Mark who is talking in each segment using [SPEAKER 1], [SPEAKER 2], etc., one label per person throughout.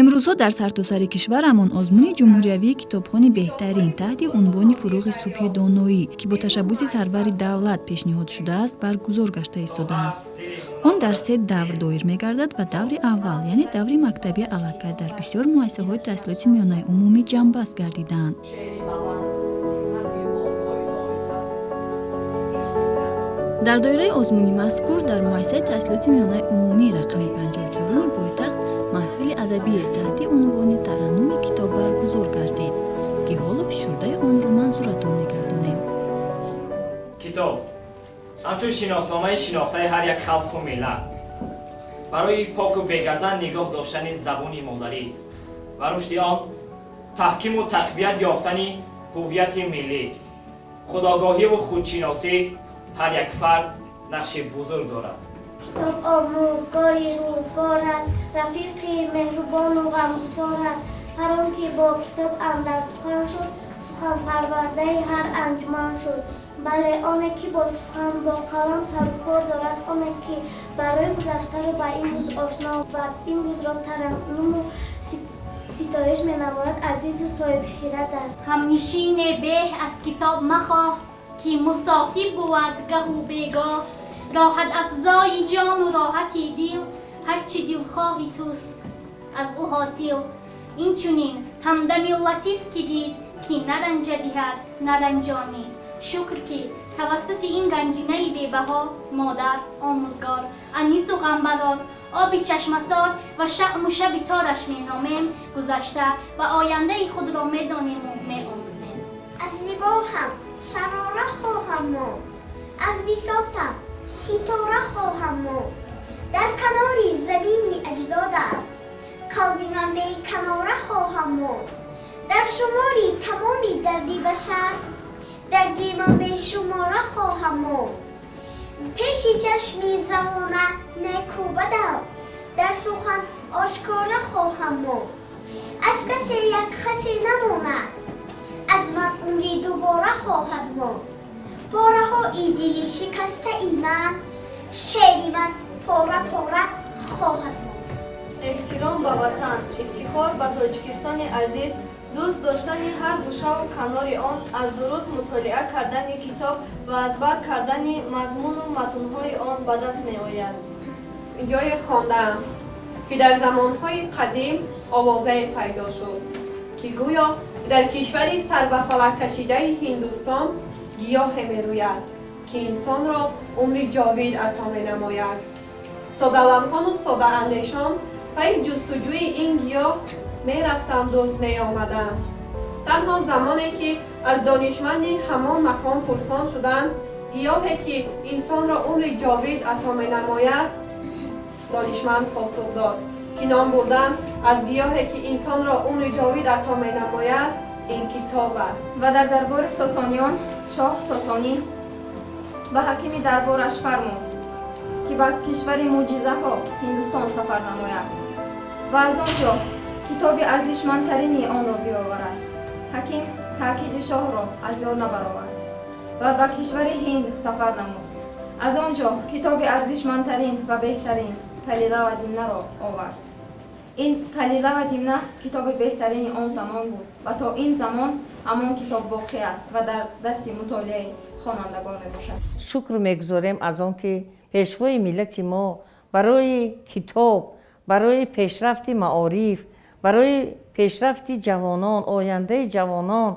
[SPEAKER 1] Имрӯзҳо дар сартосари кишварамон озмуни ҷумҳуриявии китобхони беҳтарин таҳти унвони «Фурӯғи субҳи доноӣ», ки бо ташаббуси сарвари давлат пешниҳод шудааст, баргузор гашта истодааст. Он дар се давр доир мегардад ва даври аввал, яъне даври мактабӣ, аллакай дар бисёр муассисаҳои таҳсилоти миёнаи умумӣ ҷамъбаст гардидаанд. Дар доираи озмуни мазкур дар муассисаи таҳсилоти миёнаи умумӣ рақами 54-уми пойтахт маҳфили адабие таҳти унвони «Тараннуми китоб» баргузор гардид, ки ҳоло фишурдаи онро манзуратон мегардонем.
[SPEAKER 2] Китоб ҳамчун шиносномаи шинохтаи ҳар як халқу миллат барои поку бегазан нигоҳ доштани забони модарӣ ва рушди он, таҳкиму тақвият ёфтани ҳуввияти миллӣ, худогоҳиву худшиносӣ ҳар як фард нақши бузург дорад.
[SPEAKER 3] Китоб омӯзгори рӯзгор аст, рафиқи меҳрубону ғамгусор аст. Ҳар он ки бо китоб андар сухан шуд, суханпарвардаи ҳар анҷуман шуд. Бале, оне ки бо сухан, бо қалам сарукор дорад, оне ки барои гузаштаро ба имрӯз ошно ва имрӯзро тараннуму ситоиш менамояд, азизу соҳибхирад аст.
[SPEAKER 4] Ҳамнишине беҳ аз китоб махоҳ, ки мусоҳиб бувад гаҳу бегоҳ. Роҳат афзои ҷону роҳати дил, ҳарчи дилхоҳи туст аз ӯ ҳосил. Инчунин ҳамдами латиф ки дид, ки наранҷа диҳад наранҷонид. Шукр, ки тавассути ин ганҷинаи бебаҳо модар, омӯзгор, анису ғамбарор, оби чашмасор ва шаъму шаби тораш меномем, гузашта ва ояндаи худро медонему меомӯзем.
[SPEAKER 3] Аз нигоҳам шарора хоҳам монд, аз бисотам ситора хоҳам монд. Дар канори замини аҷдодам қалби ман беканора хоҳам монд. Дар шумори тамоми дарди башар дарди ман бешумора хоҳам монд. Пеши чашми замона неку бадам дар сухан ошкора хоҳам монд. Аз касе як хасе намонад, аз ман умри дубора хоҳад монд. Пораҳои дили шикастаи ман шеъри ман пора-пора хоҳад монд.
[SPEAKER 5] Эҳтиром ба ватан, ифтихор ба Тоҷикистони азиз, дӯст доштани ҳар гӯшаву канори он аз дуруст мутолиа кардани китоб ва аз бар кардани мазмуну матнҳои он ба даст меояд.
[SPEAKER 6] Ҷое хондаам, ки дар замонҳои қадим овозае пайдо шуд, ки гӯё дар кишвари сарбафалаккашидаи Ҳиндустон гиёҳе мерӯяд, ки инсонро умри ҷовид ато менамояд. Содаламҳону содаандешон пайи ҷустуҷӯи ин гиёҳ мерафтанду меомаданд. Танҳо замоне ки аз донишманди ҳамон макон пурсон шуданд, гиёҳе ки инсонро умри ҷовид ато менамояд, донишманд посух дод, ки ном бурдан аз гиёҳе ки инсонро умри ҷовид ато менамояд, ин китоб аст.
[SPEAKER 7] Ва дар дарбори Сосониён шоҳ Сосонӣ ба ҳакими дарбораш фармуд, ки ба кишвари мӯъҷизаҳо Ҳиндустон сафар намояд ва аз он ҷо китоби арзишмандтарини онро биёварад. Ҳаким таъкиди шоҳро аз ёд набаровард ва ба кишвари Ҳинд сафар намуд. Аз он ҷо китоби арзишмандтарин ва беҳтарин Калила ва Димнаро овард. Ин Калила ва Димна китоби беҳтарини он замон буд ва то ин замон ҳамон китоб боқӣ аст ва дар дасти мутолиаи хонандагон мебошад.
[SPEAKER 8] Шукр мегузорем аз он ки пешвои миллати мо барои китоб, барои пешрафти маориф, барои пешрафти ҷавонон, ояндаи ҷавонон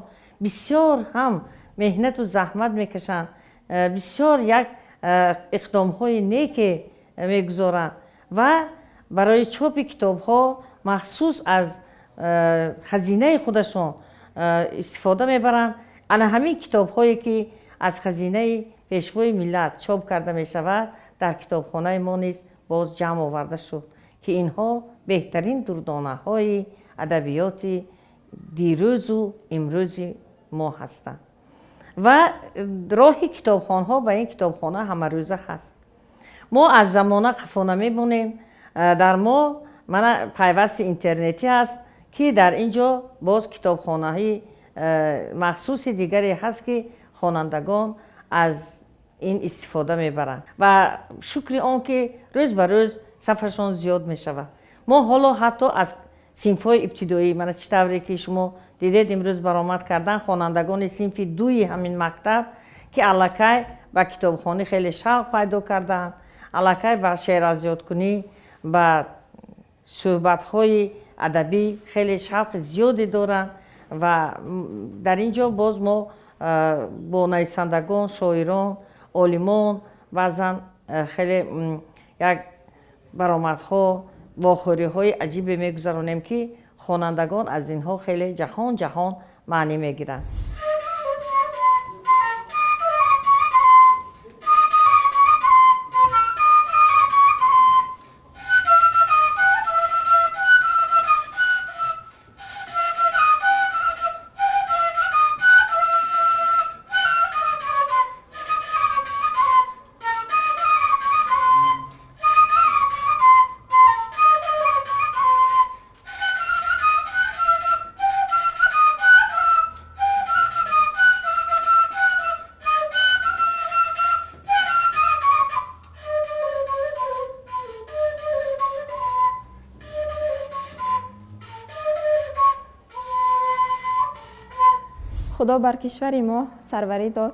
[SPEAKER 8] бисёр ҳам меҳнату заҳмат мекашанд, бисёр як иқдомҳои неке мегузоранд ва барои чопи китобҳо махсус аз хазинаи худашон истифода мебаранд. Ана ҳамин китобҳое ки аз хазинаи пешвои миллат чоп карда мешавад, дар китобхонаи мо низ боз ҷамъ оварда шуд, ки инҳо беҳтарин дурдонаҳои адабиёти дирӯзу имрӯзи мо ҳастанд. Ва роҳи китобхонҳо ба ин китобхона ҳамарӯза ҳаст. Мо аз замона қафо намемонем. Дар мо мана пайвасти интернетӣ ҳаст, ки дар ин ҷо боз китобхонаҳои махсуси дигаре ҳаст, ки хонандагон аз ин истифода мебаранд. Ва шукри он ки рӯз ба рӯз сафаршон зиёд мешавад. Мо ҳоло ҳатто аз Синфҳои ибтидоӣ, мана чӣ тавре ки шумо дидед, имрӯз баромад кардан хонандагони синфи дуи ҳамин мактаб, ки аллакай ба китобхонӣ хеле шавқ пайдо кардаанд, аллакай ба шеъразёдкунӣ, ба суҳбатҳои адабӣ хеле шавқи зиёде доранд. Ва дар ин ҷо боз мо бо нависандагон, шоирон, олимон баъзан хеле як баромадҳо, вохӯриҳои аҷибе мегузаронем, ки хонандагон аз инҳо хеле ҷаҳон ҷаҳон маънӣ мегиранд.
[SPEAKER 7] Худо бар кишвари мо сарварӣ дод,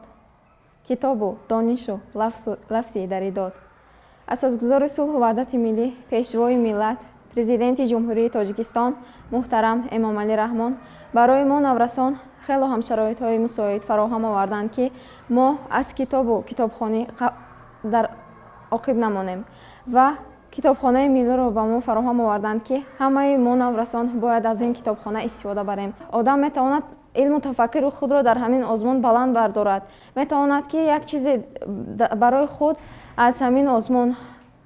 [SPEAKER 7] китобу донишу лафзи дарӣ дод. Асосгузори сулҳу ваҳдати миллӣ, пешвои миллат, президенти Ҷумҳурии Тоҷикистон муҳтарам Эмомалӣ Раҳмон барои мо наврасон хело ҳам шароитҳои мусоид фароҳам оварданд, ки мо аз китобу китобхонӣ дар оқиб намонем ва китобхонаи миллиро ба мо фароҳам оварданд, ки ҳамаи мо наврасон бояд аз ин китобхона истифода барем. Одам метавонад илму тафаккури худро дар ҳамин озмун баланд бардорад, метавонад ки як чизе барои худ аз ҳамин озмун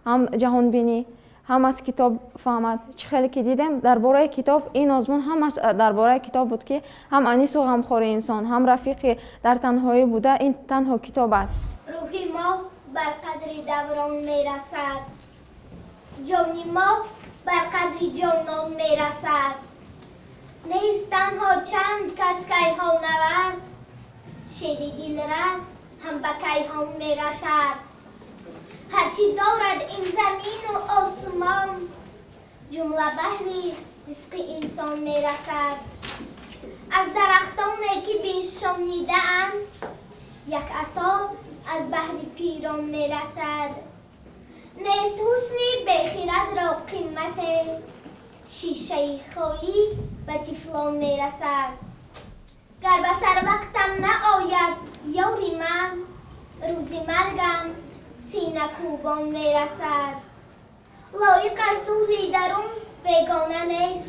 [SPEAKER 7] ҳам ҷаҳонбинӣ, ҳам аз китоб фаҳмад. Чӣ хеле ки дидем дар бораи китоб, ин озмун ҳамаш дар бораи китоб буд, ки ҳам анису ғамхори инсон, ҳам рафиқи дар танҳоӣ буда ин танҳо китоб аст.
[SPEAKER 3] Рӯҳи мо бар қадри даврон мерасад, ҷони мо бар қадри ҷонон мерасад. Нест танҳо чанд кас кайҳон навард, шери дилрас ҳам ба кайҳон мерасад. Ҳарчи дорад ин замину осмон, ҷумла баҳри ризқи инсон мерасад. Аз дарахтоне ки биншонидаанд, як асо аз баҳри пирон мерасад. Нест ҳусни бехирадро қимате, шишаи холӣ ба тифлон мерасад. Гар ба сарвақтам наояд ёри ман, рӯзи маргам синакӯбон мерасад. Лоиқ аз сӯзи дарун бегона нест,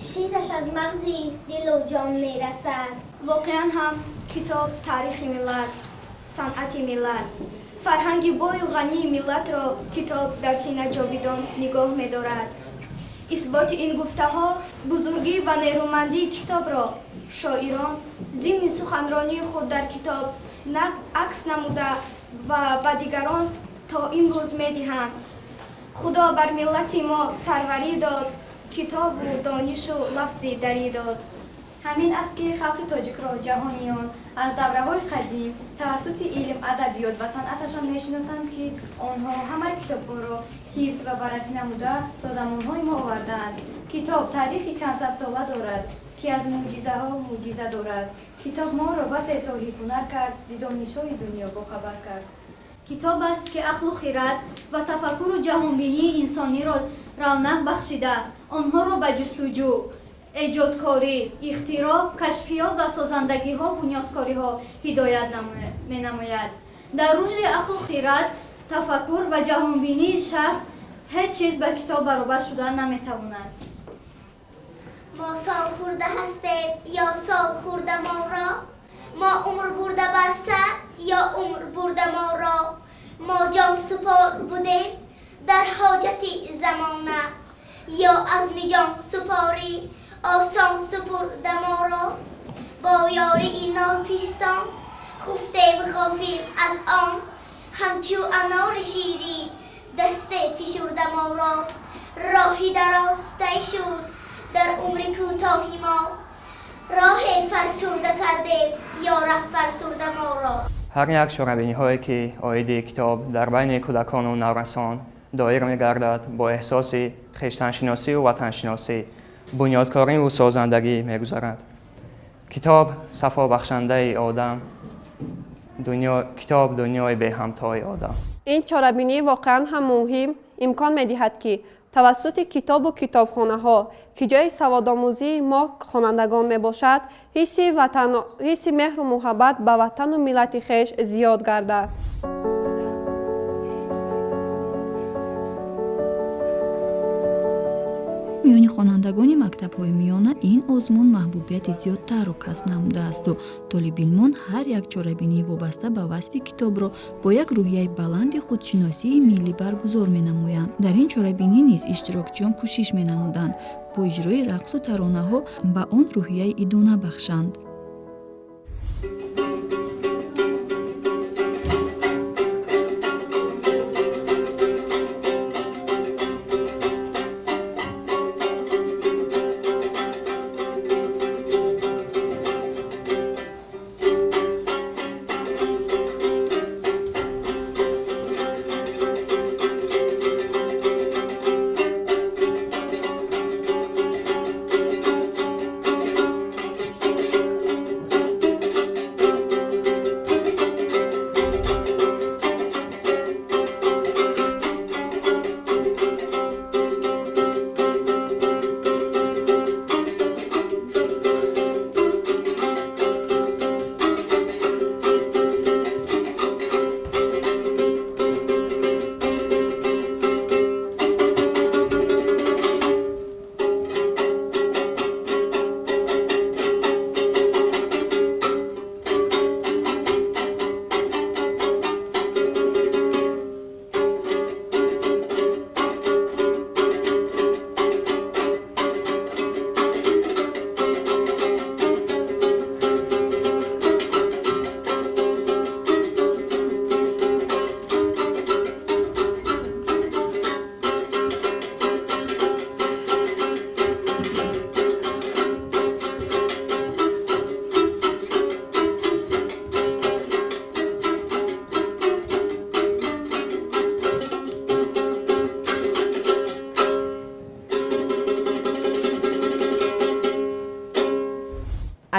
[SPEAKER 3] шираш аз мағзи дилу ҷон мерасад.
[SPEAKER 9] Воқеан ҳам китоб таърихи миллат, санъати миллат, фарҳанги бою ғании миллатро китоб дар сина ҷовидон нигоҳ медорад. Исботи ин гуфтаҳо бузургӣ ва нерӯмандии китобро шоирон зимни суханронии худ дар китоб акс намуда ва ба дигарон то имрӯз медиҳанд. Худо бар миллати мо сарварӣ дод, китобу донишу лафзи дарӣ дод.
[SPEAKER 10] Ҳамин аст, ки халқи тоҷикро ҷаҳониён аз давраҳои қадим тавассути илм, адабиёт ва санъаташон мешиносанд, ки онҳо ҳамаи китобҳоро ҳифз ва баррасӣ намуда то замонҳои мо овардаанд. Китоб таърихи чандсадсола дорад, ки аз мӯъҷизаҳо мӯъҷиза дорад. Китоб моро басе соҳибҳунар кард, зи донишҳои дунё бохабар кард.
[SPEAKER 4] Китоб аст, ки ақлу хирад ва тафаккуру ҷаҳонбинии инсониро равнақ бахшида, онҳоро ба ҷустуҷӯ, эҷодкорӣ, ихтироъ, кашфиёт ва созандагиҳо, бунёдкориҳо ҳидоят менамояд. Дар рушди ақлу хирад, тафаккур ва ҷаҳонбинии шахс ҳеҷ чиз ба китоб баробар шуда наметавонад.
[SPEAKER 3] Мо сол хӯрда ҳастем ё сол хӯрда моро, мо умр бурда бар сар ё умр бурда моро. Мо ҷон супор будем дар ҳоҷати замона, ё азми ҷон супорӣ осон супурда моро. Бо ёрии нопистон хуфтем ғофил аз он, ҳамчу анори ширӣ дасте фишурда моро. Роҳи дароз тай шуд дар умри кӯтоҳи мо, роҳе фарсурда кардем ё раҳ фарсурда моро.
[SPEAKER 11] Ҳар як чорабиниҳое ки оиди китоб дар байни кӯдакону наврасон доир мегардад, бо эҳсоси хештаншиносию ватаншиносӣ, бунёдкорӣ ва созандагӣ мегузарад. Китоб сафобахшандаи одам, китоб дунёи беҳамтои одам.
[SPEAKER 6] Ин чорабинӣ воқеан ҳам муҳим имкон медиҳад, ки тавассути китобу китобхонаҳо, ки ҷои саводомӯзии мо хонандагон мебошад, ҳисси меҳру муҳаббат ба ватану миллати хеш зиёд гардад.
[SPEAKER 1] Миёни хонандагони мактабҳои миёна ин озмун маҳбубияти зиёдтарро касб намудаасту толибилмон ҳар як чорабинии вобаста ба васфи китобро бо як рӯҳияи баланди худшиносии миллӣ баргузор менамоянд. Дар ин чорабинӣ низ иштирокчиён кӯшиш менамуданд бо иҷрои рақсу таронаҳо ба он рӯҳияи идона бахшанд.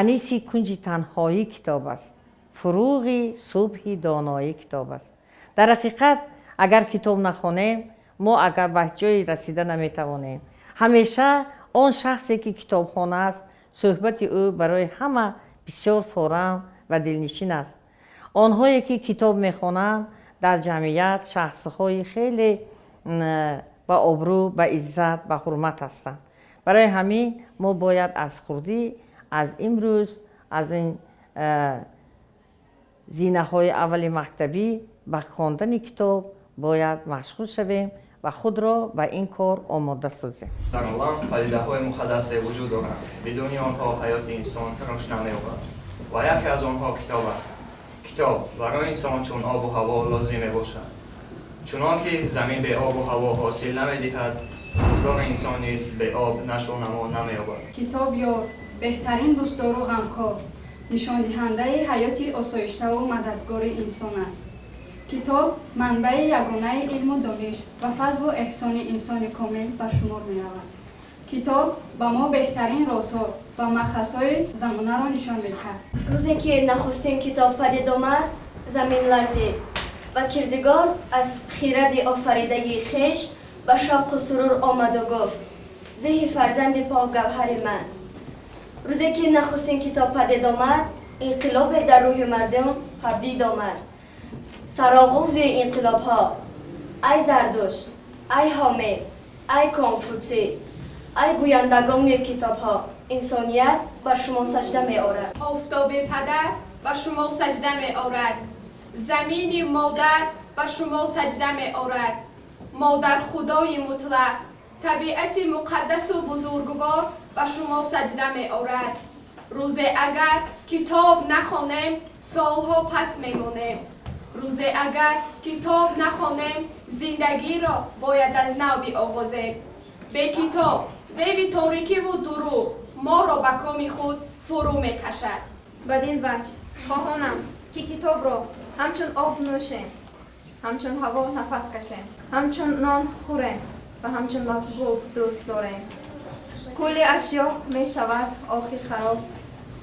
[SPEAKER 8] Аниси кунҷи танҳоӣ китоб аст, фуруғи субҳи доноӣ китоб аст. Дар ҳақиқат агар китоб нахонем, мо агар ба ҷое расида наметавонем. Ҳамеша он шахсе ки китобхона аст, суҳбати ӯ барои ҳама бисёр форам ва дилнишин аст. Онҳое ки китоб мехонанд, дар ҷамъият шахсҳои хеле ба обрӯ, ба иззат, ба ҳурмат ҳастанд. Барои ҳамин мо бояд аз хурдӣ, аз имрӯз, аз ин зинаҳои аввали мактабӣ ба хондани китоб бояд машғул шавем ва худро ба ин кор омода созем.
[SPEAKER 11] Дар олам падидаҳои муқаддасе вуҷуд доранд, бидуни онҳо ҳаёти инсон рушд намеёбад ва яке аз онҳо китоб аст. Китоб барои инсон чун обу ҳаво лозим мебошад. Чунон ки замин бе обу ҳаво ҳосил намедиҳад, рӯзгори инсон низ бе об нашъунамо намеёбад.
[SPEAKER 12] Китоб ё беҳтарин дӯстдору ғамхор, нишондиҳандаи ҳаёти осоиштаву мададгори инсон аст. Китоб манбаи ягонаи илму дониш ва фазлу эҳсони инсони комил ба шумор меравад. Китоб ба мо беҳтарин розҳо ва махазҳои замонаро нишон медиҳад.
[SPEAKER 13] Рӯзе ки нахустин китоб падид омад, замин ларзид ва кирдигор аз хиради офаридагии хеш ба шавқу сурур омаду гуфт: зеҳи фарзанди пок гавҳари ман. Рӯзе ки нахустин китоб падид омад, инқилобе дар рӯҳи мардум падид омад. Сароғози инқилобҳо: ай Зардушт, ай Ҳомер, ай Конфутсий, ай гӯяндагони китобҳо, инсоният бар шумо саҷда меорад.
[SPEAKER 14] Офтоби падар ба шумо саҷда меорад, замини модар ба шумо саҷда меорад. Модар худои мутлақ, табиати муқаддасу бузургвор ба шумо саҷда меорад. Рӯзе агар китоб нахонем, солҳо пас мемонем. Рӯзе агар китоб нахонем, зиндагиро бояд аз нав биоғозем. Бе китоб деви торикиву дурӯғ моро ба коми худ фурӯ мекашад.
[SPEAKER 7] Бадин ваҷҳ хоҳонам ки китобро ҳамчун об нӯшем, ҳамчун ҳаво нафас кашем, ҳамчун нон хӯрем ва ҳамчун маҳбуб дӯст дорем. Кулли ашё мешавад охир хароб,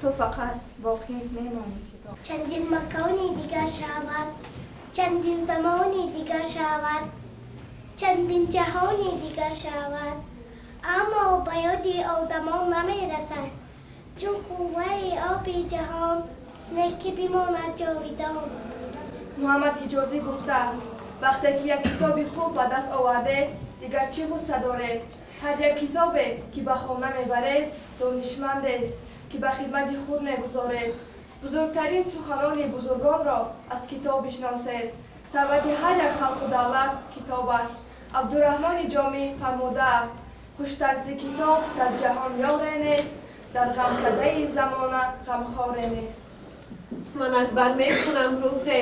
[SPEAKER 7] ту фақат боқӣ мемонӣ китоб.
[SPEAKER 3] Чандин макони дигар шавад, чандин замони дигар шавад, чандин ҷаҳони дигар шавад, аммо ба ёди одамон намерасад, чун қувваи оби ҷаҳон неки бимонад ҷовидон.
[SPEAKER 15] Муҳаммад Ҳиҷозӣ гуфта: вақте ки як китоби хуб ба даст овардед, дигар чӣ ғусса доред? Ҳар як китобе, ки ба хона мебаред, донишмандест, ки ба хидмати худ мегузоред. Бузургтарин суханони бузургонро аз китоб бишносед. Сарвати ҳар як халқу давлат китоб аст. Абдураҳмони Ҷомӣ фармудааст: хуштарзи китоб дар ҷаҳон ёре нест, дар ғамкадаи замона ғамхоре нест.
[SPEAKER 6] Ман аз бар мекунам рӯзе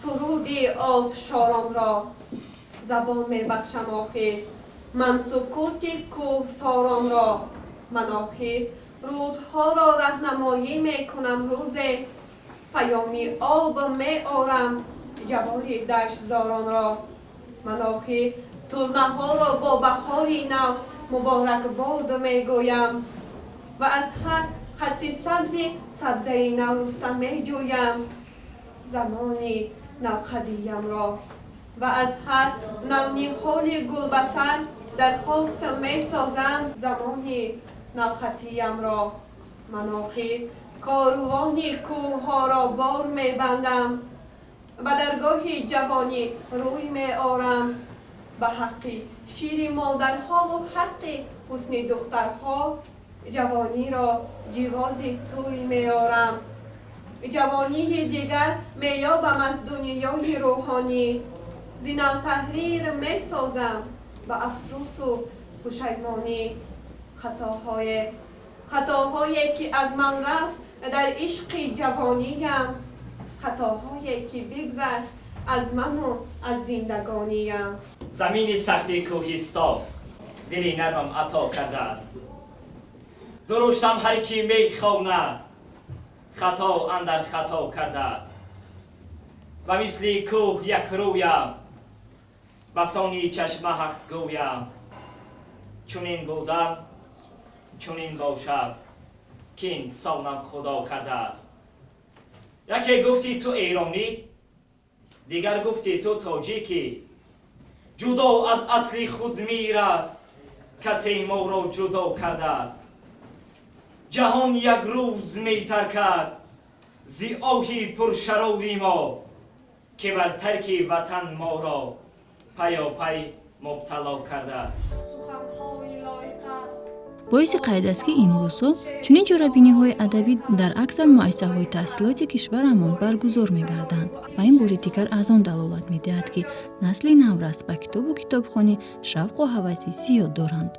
[SPEAKER 6] суруди обшоронро, забон мебахшам охир ман сукути кӯҳсоронро, ман охир рӯдҳоро раҳнамоӣ мекунам рӯзе, паёми об меорам ҷавори даштзоронро, ман охир турнаҳоро бо баҳори нав муборакбод мегӯям ва аз ҳар хатти сабзи сабзаи навруста меҷӯям замони навқадиямро ва аз ҳар навниҳоли гулбасар дархост месозам замони навхатиямро. Ман охир корвони кӯҳҳоро бор мебандам, ба даргоҳи ҷавонӣ рӯй меорам, ба ҳаққи шири модарҳову ҳаққи ҳусни духтарҳо ҷавониро ҷивози тӯй меорам. Ҷавонии дигар меёбам аз дунёи рӯҳонӣ, зинавтаҳрир месозам ба афсӯсу пушаймонӣ. Хатоҳое ки аз ман рафт дар ишқи ҷавониям, хатоҳое ки бигзашт аз ману аз зиндагониям.
[SPEAKER 2] Замини сахти кӯҳистон дили нармам ато кардааст. Дуруштам ҳар ки мехонад, хато андар хато кардааст. Ва мисли кӯҳ як рӯям, басони чашма ҳақ гӯям. Чунин будам, чунин бошам, ки инсонам худо кардааст. Яке гуфти ту эронӣ, дигар гуфти ту тоҷикӣ. Ҷудо аз асли худ мирад, касе моро ҷудо кардааст. Ҷаҳон як рӯз метаркад зи оҳи пуршароби мо, ки бар тарки ватан моро паёпай мубтало кардааст.
[SPEAKER 1] Боиси қайд аст, ки имрӯзҳо чунин чорабиниҳои адабӣ дар аксар муассисаҳои таҳсилоти кишварамон баргузор мегарданд ва ин бори дигар аз он далолат медиҳад, ки насли наврас ба китобу китобхонӣ шавқу ҳаваси зиёд доранд.